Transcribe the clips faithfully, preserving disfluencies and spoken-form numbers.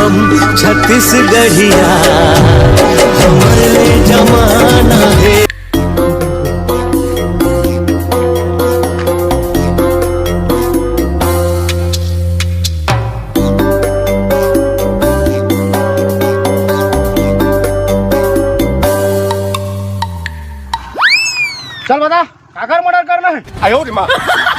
छत्तीसगढ़िया हमर ले जमाना हे। चल बता, काकर मर्डर करना है? आयो रे माँ।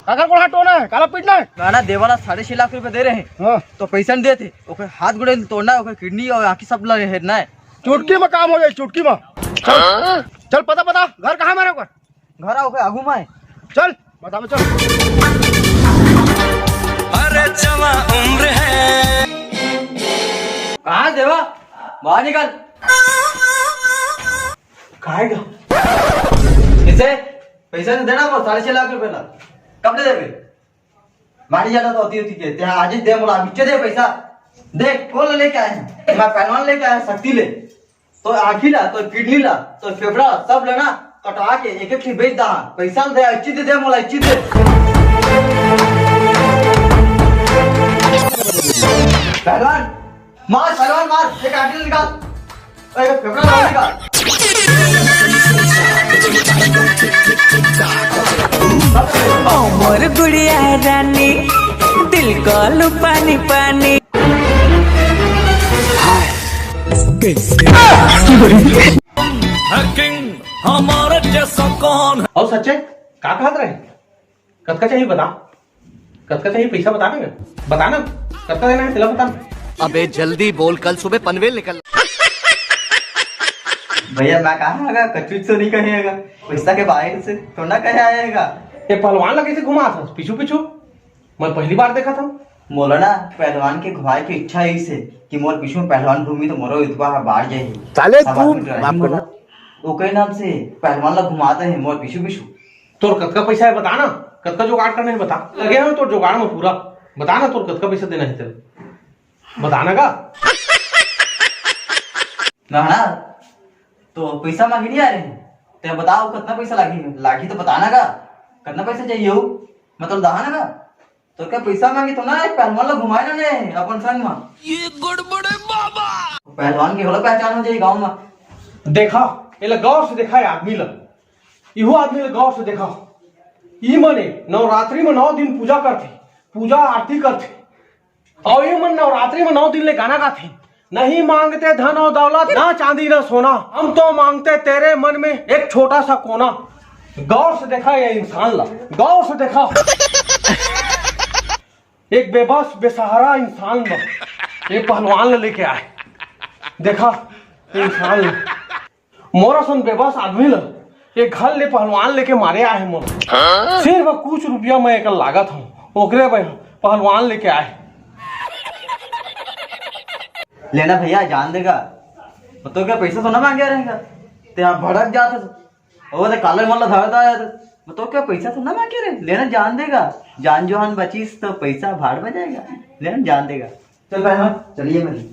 काकर को हाथ टोना है, काला पीटना है? ना ना, देवाला साढ़े छह लाख रुपए दे रहे हैं। हाँ। तो पैसा नहीं देते, ओकर हाथ गोड़े तोड़ना है, ओकर किडनी और आँखी सब ला हेरना है। चुटकी में काम हो जाए, चुटकी में। चल, चल पता, पता घर कहाँ में है ओकर? घर आओ, ओकर आगू में है। चल, बताओ, चल। अरे जवा उम्र है। कहाँ देवा? बाहर निकल। कहाँ है? इसे पैसा तो देना, वो साढ़े छह लाख रुपए ला। कब दे देबे? मारी जाना तो होती होती के। ते आज ही दे, मोला बिच्चे दे पैसा। देख, कौन लेके आए हैं? मैं पहलवान लेके आया, शक्ति ले। तो आँखी ला, तो किडनी ला, तो फेफड़ा, सब लेना, कटवा के एक एक ठे बेच दा। पैसा दे, अच्छी दे दे, मोला अच्छी दे। पहलवान, मार, पहलवान मार, एक आँखी निकाल। अरे, फेफड़ा बाहर निकाल। ओ मोर गुड़िया रानी, दिल को लू पानी पानी। किंग हमारे जैसा कौन है? और सच्चे का कहत रहे? कतका चाहिए बता, कतका चाहिए पैसा बता ना, बता ना, कतका देना है तेला बता ना। अबे जल्दी बोल, कल सुबह पनवेल निकल। भैया, मैं कहा आएगा, कचुच तो नहीं कहेगा, पैसा के बाहर से तो ना कहे आएगा। ये पहलवान ला कैसे घुमा था पीछू पीछू? मैं पहली बार देखा था। मोला ना पहलवान के घुमाए के इच्छा है इसे कि मोर पीछू में पहलवान घूमी तो मोरो इतवा बाढ़ जाए। साले सब तू आदमी डराही माफ कर मोला। दे। ओकरे नाम से पहलवान ला घुमाते हैं मोर पीछू पीछू। तोर कतका पैसा है बता ना, कतका जुगाड़ करना है बता। लगे हो तोर जुगाड़ में पूरा। बता ना तोर कतका पैसा देना है तेरे, बता ना का। ना ना, तो पैसा मांगे नहीं आ रहे हैं। ते बताओ कितना पैसा लागी, लागी तो बता ना का। कितना पैसा चाहिए हो, मतलब दहा ना का। तो क्या पैसा मांगे तो ना, एक पहलवान ला घुमाए ना ने अपन संग में। ये गड़बड़े बाबा। पहलवान की होला पहचान हो जाए गाँव में। देखा, ये ला गौर से देखा, ये आदमी ला, इहो आदमी ला गौर से देखा। ई मने नवरात्रि में नौ दिन पूजा करथे, पूजा आरती करथे, और ई मन नवरात्रि में नौ दिन ले गाना गाथे, "नहीं मांगते धन और दौलत, ना चांदी ना सोना, हम तो मांगते तेरे मन में एक छोटा सा कोना।" गौर से देखा ये इंसान ला, गौर से देखा। एक बेबस बेसहारा इंसान ला, ये पहलवान ला लेके आए। देखा, ये इंसान ला। मोर असन बेबस आदमी ल ये घर ले पहलवान लेके मारे आहे मोर। सिर्फ कुछ रुपया मैं एकर लागत हूँ, ओकरे बर पहलवान लेके आए। लेना भैया, जान देगा। तो क्या पैसा तो ना मांगे रहेगा, ते आप भड़क जाते। वो तो काले मन ला धरता है। तो क्या पैसा तो ना मांगे रे, लेना जान देगा। जान जोहान बचीस तो पैसा भाड़ में जाएगा। लेना जान देगा। चल भाई, हाँ, चलिए भाई।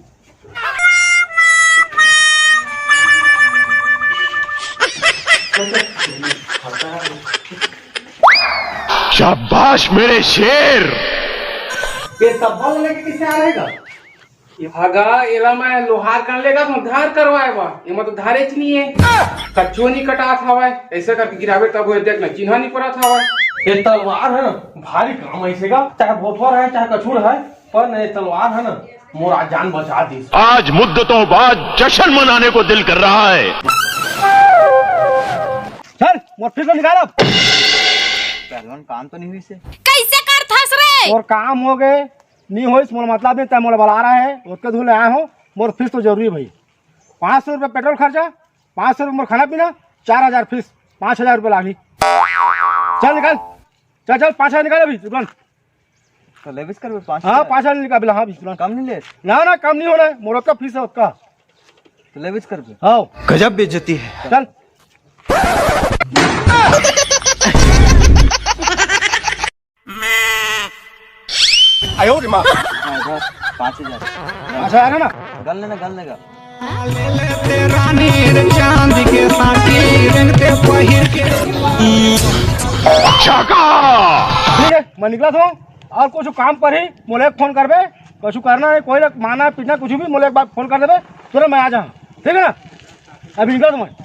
शाबाश मेरे शेर। ये तब्बा लेके कैसे आ रहेगा? ये भागा, एला मैं लोहार कर लेगा तो धार करवाए बा। ये मैं तो धारे च नहीं है, कच्चो नहीं कटात हवाए। ऐसे करके गिरावे तब वो देख ना, चिन्हा नहीं पड़त हवाए। ये तलवार है ना, भारी काम ऐसे का, चाहे भोथवा रहे, चाहे कछुर है, पर नहीं, तलवार है ना, मोर आज जान बचा दीस। आज मुद्दतों बाद जश्न मनाने को दिल कर रहा है। सर, मोर फीस निकाल अब। पहलवान, काम तो नहीं हुई से। कैसे कर थस रे? और काम हो गए, नहीं होइस, मोर मतलब नहीं, तै मोला बला रहा है, ओतके धुन ले आया हूँ, मोर फीस तो जरूरी है भाई। पाँच सौ रुपये पेट्रोल खर्चा, पाँच सौ रुपये मोर खाना पीना, चार हजार फीस, पाँच हजार रुपये लागी। चल निकाल, चल, चल, पाँच हजार निकाल अभी तुरंत। तो लेविस कर पाँच हाँ, हजार। पाँच हजार निकाल, हाँ, अभी तुरंत। कम नहीं ले? ना, ना, कम नहीं होना है, मोर ओतका फीस है ओतका। तो लेविस कर। हाँ। गजब बेइज्जती है। चल। आयो रे माँ। हाँ, इधर पाँच हजार। अच्छा, आ रहा ना? गन लेना, गन लेगा। रानी रे चांद के साथी रंग ते पहिर के। चाका। ठीक है, मैं निकला था। और कुछ काम पर ही मोला एक फोन करबे, कुछ करना नहीं, कोई ला मारना पीटना कुछ भी, मोला एक बार फोन कर देबे, तुरंत मैं आ जाऊँ, ठीक है ना? अभी निकल तुम्हें।